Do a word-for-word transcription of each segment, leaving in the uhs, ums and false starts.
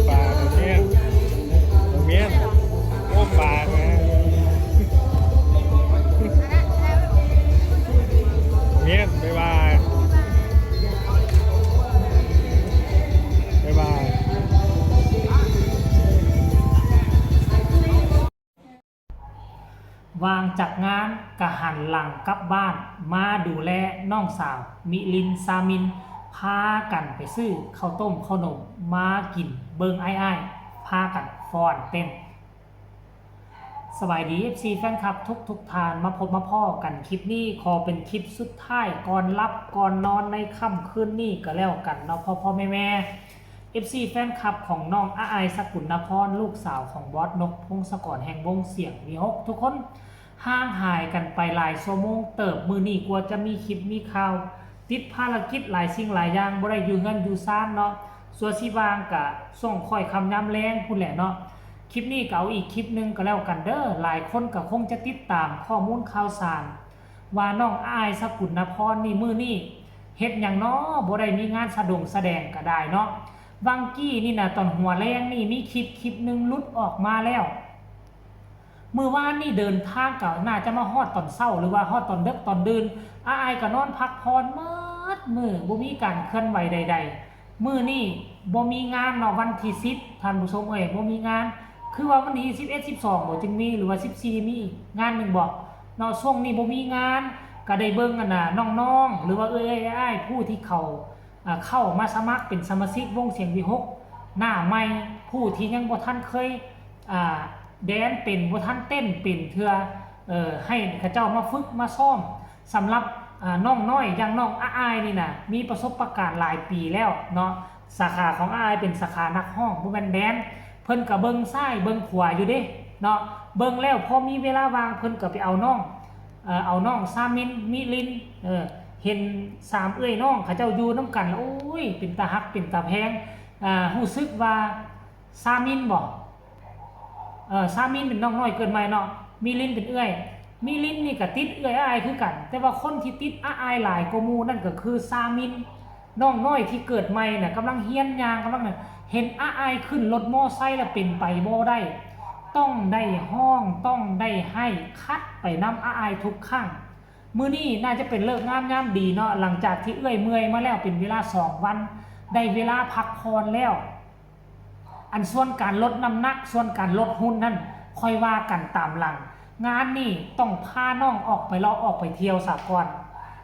ปลาเมียนเมียนโอ้ปลานะเมียนบ๊ายบายบ๊ายบาย ว่างจากงานก็หันหลังกลับบ้านมาดูแลน้องสาว มิลิน ซามิน พากันไปซื้อข้าวต้มข้าวหนมมากินเบิ่งอ้ายๆพากันฟ้อนเต้น สบายดี เอฟซี แฟนคลับทุกทุกท่านมาพบมาพ้อกันคลิปนี้ขอเป็นคลิปสุดท้ายก่อนหลับก่อนนอนในค่ำคืนนี้ก็แล้วกันเนาะพ่อพ่อแม่แม่ เอฟซี แฟนคลับของน้องอ้ายสกุลนพรลูกสาวของบอสนกพงศกรแห่งวงเสียงวีหกทุกคน ห่างหายกันไปหลายชั่วโมงเติบมื้อนี้กว่าจะมีคลิปมีข่าว ติดภารกิจหลายสิ่งหลายอย่างบ่ได้อยู่เฮือนอยู่ซานเนาะส่วนสิว่างกะส่วงค่อยค่ำยามแลงพู้นแหละเนาะคลิปนี้ก็เอาอีกคลิปหนึ่งก็แล้วกันเด้อหลายคนก็คงจะติดตามข้อมูลข่าวสาร ว่าน้องอ้ายสกุลนพรนี่มื้อนี้เฮ็ดหยังน้อบ่ได้มีงานสะดงแสดงก็ได้เนาะวังกี้นี่นะตอนหัวแลงนี่มีคลิปคลิปหนึ่งหลุดออกมาแล้วมื้อวานนี่เดินทางก็น่าจะมาฮอดตอนเช้าหรือว่าฮอดตอนดึกตอนดื่นอ้ายก็นอนพักผ่อนหมดมื้อบ่มีการเคลื่อนไหวใดๆมื้อนี้บ่มีงานเนาะวันที่สิบท่านผู้ชมเอ้ยบ่มีงาน คือว่าวันที่สิบเอ็ด สิบสองบ่จึงมีหรือว่าสิบสี่มีงานหนึ่งบ่เนาะช่วงนี้บ่มีงานก็ได้เบิ่งอันน่ะน้องๆหรือว่าเอ้ยอ้ายผู้ที่เขาอ่าเข้ามาสมัครเป็นสมาชิกวงเสียงวีหกหน้าใหม่ผู้ที่ยังบ่ทันเคยอ่าแดนเป็นบ่ทันเต้นเป็นเทื่อเอ่อให้เขาเจ้ามาฝึกมาซ้อมสำหรับอ่าน้องน้อยอย่างน้องอ้ายนี่น่ะมีประสบการณ์หลายปีแล้วเนาะสาขาของอ้ายเป็นสาขานักฮ้องบ่แม่นแดน เพิ่นก็เบิ่งซ้ายเบิ่งขวาอยู่เด้เนาะเบิ่งแล้วพอมีเวลาว่างเพิ่นก็ไปเอาน้องเอ่อเอาน้องซามินมิลินเออเห็นสามเอื้อยน้องเขาเจ้าอยู่นำกันแล้วโอ้ยเป็นตาฮักเป็นตาแพงอ่ารู้สึกว่าซามินบ่เออซามินเป็นน้องน้อยเกิดใหม่เนาะมิลินเป็นเอื้อยมิลินนี่ก็ติดเอื้อยอ้ายคือกัน แต่ว่าคนที่ติดอ้ายหลายกว่าหมู่นั่นก็คือซามิน น้องน้อยที่เกิดใหม่น่ะกำลังเฮียนย่างกำลังน่ะเห็นอ้ายขึ้นรถมอไซค์แล้วเป็นไปบ่ได้ ต้องได้ฮ้องต้องได้ไห้คัดไปนำอ้ายทุกครั้งมื้อนี้น่าจะเป็นฤกษ์งามยามดีเนาะหลังจากที่เอื้อยเมื่อยมาแล้วเป็นเวลาสองวันได้เวลาพักผ่อนแล้ว อันส่วนการลดน้ำหนักส่วนการลดหุ่นนั่นค่อยว่ากันตามหลัง งานนี่ต้องพาน้องออกไปเลาะออกไปเที่ยวซะก่อน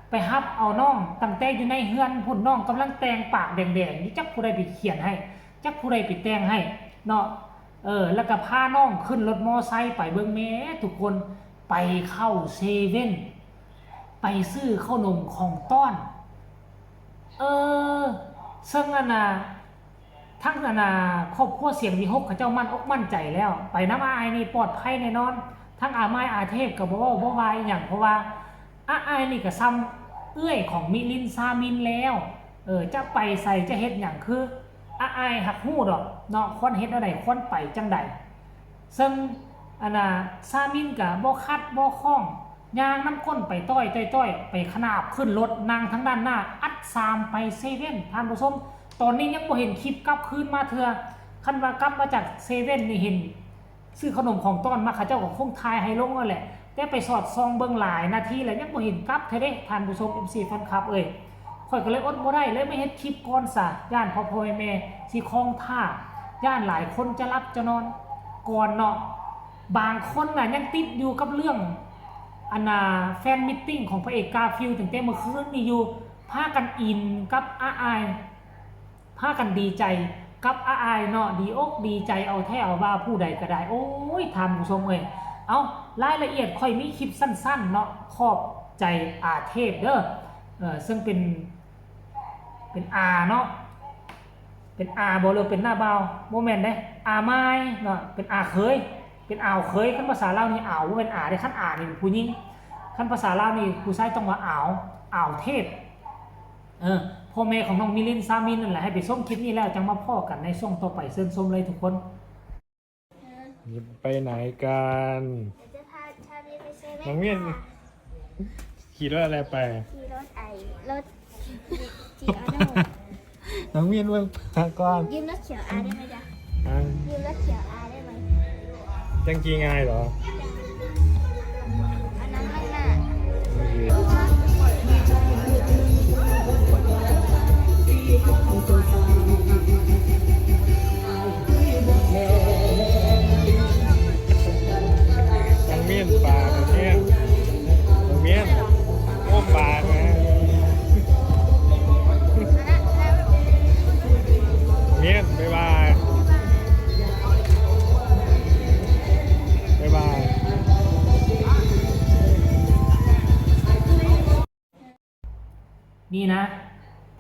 ไปฮับเอาน้องตั้งแต่อยู่ในเฮือนพุ้นน้องกำลังแต่งปากแดงๆอยู่จักผู้ใดไปเขียนให้จักผู้ใดไปแต่งให้เนาะเออแล้วก็พาน้องขึ้นรถมอไซค์ไปเบิ่งแหม่ทุกคนไปเข้าเซเว่นไปซื้อข้าวหนมของต้อน เออซึ่งอันน่ะทั้งอันน่ะครอบครัวเสียงวีหกเขาเจ้ามั่นอกมั่นใจแล้ว ไปนำอ้ายนี่ปลอดภัยแน่นอน ทั้งอาไม้อาเทพก็บ่เว้าบ่ว่าอีหยังเพราะว่าอ้ายนี่ก็ซ่ำเอื้อยของมิลินซามินแล้ว เออจะไปไสจะเฮ็ดหยังคืออ้ายฮักฮู้ดอกเนาะควรเฮ็ดแนวใดควรไปจั่งใด ซึ่งอันน่ะซามินก็บ่ขัดบ่ข้องย่างนำคนไปต้อยๆๆไปขนาบขึ้นรถนั่งทางด้านหน้าอัดสามไปเซเว่นท่านผู้ชมตอนนี้ยังบ่เห็นคลิปกลับคืนมาเทื่อคันว่ากลับมาจากเซเว่นนี่เห็นซื้อขนมของต้อนมาเขาเจ้าก็คงถ่ายให้ลงนั่นแหละแต่ไปสอดส่องเบิ่งหลายนาทีแล้วยังบ่เห็นกลับเทื่อเด้ท่านผู้ชม เอฟซี แฟนคลับเอ้ย ข้อยก็เลยอดบ่ได้เลยมาเฮ็ดคลิปก่อนซะย่านพ่อพ่อแม่แม่สิคองท่าย่านหลายคนจะหลับจะนอนก่อนเนาะบางคนน่ะยังติดอยู่กับเรื่องอันน่ะแฟนมีตติ้งของพระเอกกาฟิลตั้งแต่เมื่อคืนนี่อยู่พากันอินกับอ้ายพากันดีใจกับอ้ายเนาะดีอกดีใจเอาแท้เอาว่าผู้ใดก็ได้โอ้ยท่านผู้ชมเอ้ยเอารายละเอียดค่อยมีคลิปสั้นๆเนาะขอบใจอาเทพเด้อ เอ่อซึ่งเป็นเป็นอาเนาะเป็นอาบ่หรือเป็นน้าบ่าวบ่แม่นเด้อาไม้เนาะเป็นอาเขยเป็นอ่าวเขยคันภาษาลาวนี่อ่าวบ่แม่นอาเด้คันอานี่เป็นผู้หญิงคันภาษาลาวนี่ผู้ชายต้องว่าอ่าวอ่าวเทพเออพ่อแม่ของน้องมิลินซามินนั่นแหละให้ไปชมคลิปนี้แล้วจังมาพ้อกันในช่วงต่อไปเชิญชมเลยทุกคน ไปไหนกัน เดี๋ยวจะพาชาลีไปเซเว่น น้องเมียน ค่ะ ขี่รถอะไรไป ขี่รถไอรถจีออโด น้องเมียนเมืองพาก่อน ยืมรถเขียวอาได้ไหมจ๊ะ อ่ะ ยืมรถเขียวอาได้ไหม จังจีง่ายเหรอ อันนั้นข้างหน้า โอเคน้องเมียนปลาน้องเมียนน้องเมียนโอ้ปลานะเมียนบ๊ายบายบ๊ายบาย นี่นะ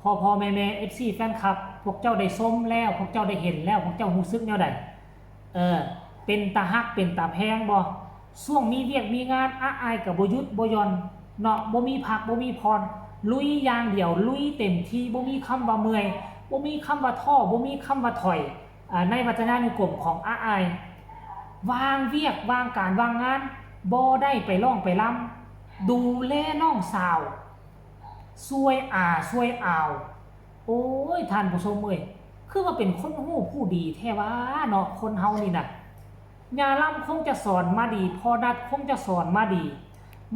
พ่อพ่อแม่แม่ เอฟซี แฟนคลับ พวกเจ้าได้ชมแล้ว พวกเจ้าได้เห็นแล้ว พวกเจ้ารู้สึกแนวใด เออ เป็นตาฮัก เป็นตาแพงบ่ ช่วงมีเวียกมีงาน อ้าอายก็บ่หยุดบ่หย่อน เนาะ บ่มีพักบ่มีผ่อน ลุยอย่างเดียว ลุยเต็มที่ บ่มีคำว่าเมื่อย บ่มีคำว่าท้อ บ่มีคำว่าถอย อ่า ในวัจนานุกรมของอ้าอาย วางเวียก วางการ วางงาน บ่ได้ไปร้องไปรำ ดูแลน้องสาว ช่วยอา ช่วยอาว โอ้ย ท่านผู้ชมเอ้ย คือว่าเป็นคนฮู้ผู้ดีแท้ว่าเนาะ คนเฮานี่นะ ย่าลำคงจะสอนมาดี พ่อนัดคงจะสอนมาดี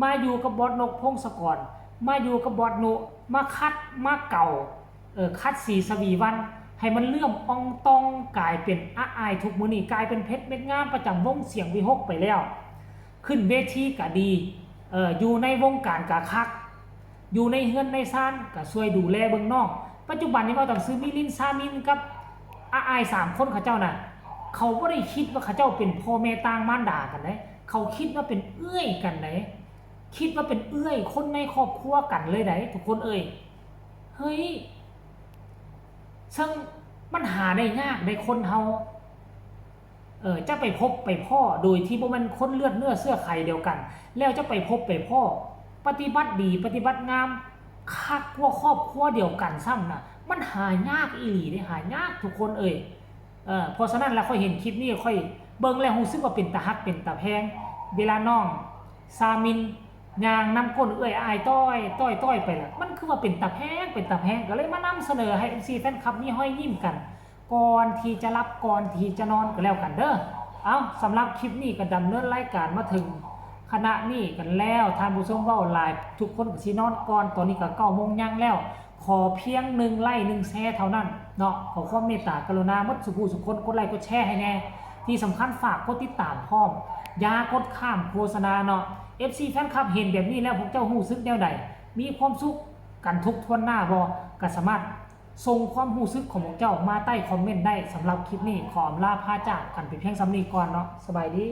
มาอยู่กับบอสนกพงศกร มาอยู่กับบอสนุ มาขัด มาเก่า เออ ขัดสีสวีวัน ให้มันเลื่อมอ่องตองกลายเป็นอ้าอายทุกมื้อนี้ กลายเป็นเพชรเม็ดงามประจำวงเสียงวิหคไปแล้ว ขึ้นเวทีก็ดี เออ อยู่ในวงการก็คัก อยู่ในเฮือนในซานก็ช่วยดูแลเบิ่งน้อง ปัจจุบันนี้เว้าตามซื่อ มิลิน ซามิน กับอ้าอายสามคนเขาเจ้าน่ะ เขาบ่ได้คิดว่าเขาเจ้าเป็นพ่อแม่ต่างมารดากันเด้ เขาคิดว่าเป็นเอื้อยกันเด้ คิดว่าเป็นเอื้อยคนในครอบครัวกันเลยเด้ ทุกคนเอ้ย เฮ้ย ซึ่งมันหาได้ยากเด้ คนเฮา เออ จะไปพบไปพ้อโดยที่บ่แม่นคนเลือดเนื้อเชื้อไขเดียวกัน แล้วจะไปพบไปพ้อ ปฏิบัติดี ปฏิบัติงาม คักกว่าครอบครัวเดียวกันซ้ำน่ะ มันหายากอีหลีเด้ หายากทุกคนเอ้ย เออ เพราะฉะนั้นแล้วข้อยเห็นคลิปนี้ ข้อยเบิ่งแล้วรู้สึกว่าเป็นตาฮัก เป็นตาแพง เวลาน้องซามิน ย่างนำก้นเอื้อยอ้ายต้อย ต้อย ต้อยไปล่ะ มันคือว่าเป็นตาแพง เป็นตาแพง ก็เลยมานำเสนอให้ เอฟซี แฟนคลับมีฮอยยิ้มกัน ก่อนที่จะหลับ ก่อนที่จะนอนก็แล้วกันเด้อ เอ้า สำหรับคลิปนี้ก็ดำเนินรายการมาถึงขณะนี้กันแล้ว ท่านผู้ชมเว้าหลาย ทุกคนก็สินอนก่อน ตอนนี้ก็เก้าโมงยังแล้ว ขอเพียงหนึ่งไลค์หนึ่งแชร์เท่านั้นเนาะ ขอความเมตตากรุณาหมดสุผู้สุคน กดไลค์กดแชร์ให้แน่ ที่สำคัญฝากกดติดตามพร้อม อย่ากดข้ามโฆษณาเนาะ เอฟซี แฟนคลับเห็นแบบนี้แล้วพวกเจ้ารู้สึกแนวใด มีความสุขกันทุกถ้วนหน้าบ่ ก็สามารถส่งความรู้สึกของพวกเจ้ามาใต้คอมเมนต์ได้ สำหรับคลิปนี้ขออำลาพาจากกันไปเพียงส่ำนี้ก่อนเนาะ สบายดี